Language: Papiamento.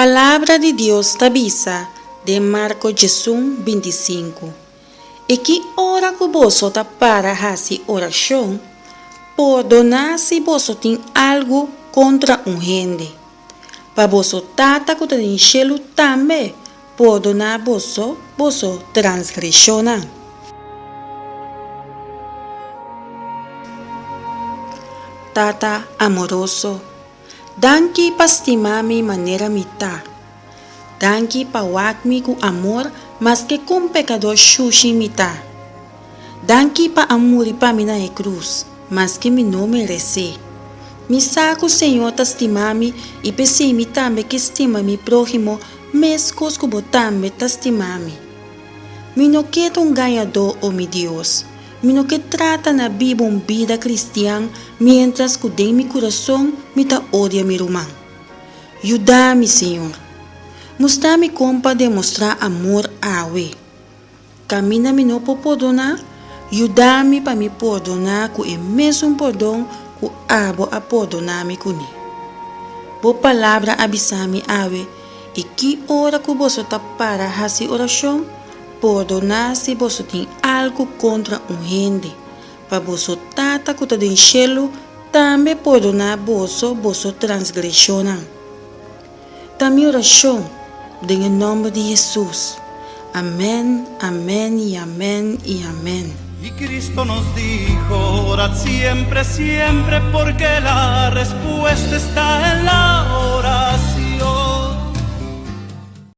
Palabra di Dios ta bisa den Marko 11, 25, I ki ora ku boso ta para hasi orashon, pordoná si boso tin algu kontra un hende, pa boso Tata ku ta den shelu tambe pordoná boso boso transgreshonnan. Tata amoroso, danki pa stima mi manera mi ta. Danki pa wak mi ku amor maske kon pekador shushi mi ta. Danki pa a muri pa mi na e krus, maske mi no meresé. Mi sa ku Señor ta stima mi i p'esei mi tambe ke stima mi próhimo meskos ku bo tambe ta stima mi. Mi no ke ta un gañadó, o mi Dios. Mi no ke trata na biba un bida kristian miéntras ku den mi kurason mi ta odia mi ruman. Yuda mi, Señor. Mustra mi kon pa demostrá amor awe. Kaminda mi no por pordoná, yuda mi pa mi pordoná ku e mesun pordon ku abo a pordoná mi kuné. Bo Palabra a bisa mi awe, I ki ora ku boso ta para hasi orashon, pordoná si boso tin algu kontra un hende, pa boso Tata ku ta den shelu tambe pordoná boso boso transgreshonnan. Ta mi orashon den e nòmber di Hesus. Amèn, amèn i amèn i amèn. Y Cristo nos dijo, orad siempre, siempre, porque la respuesta está en la oración.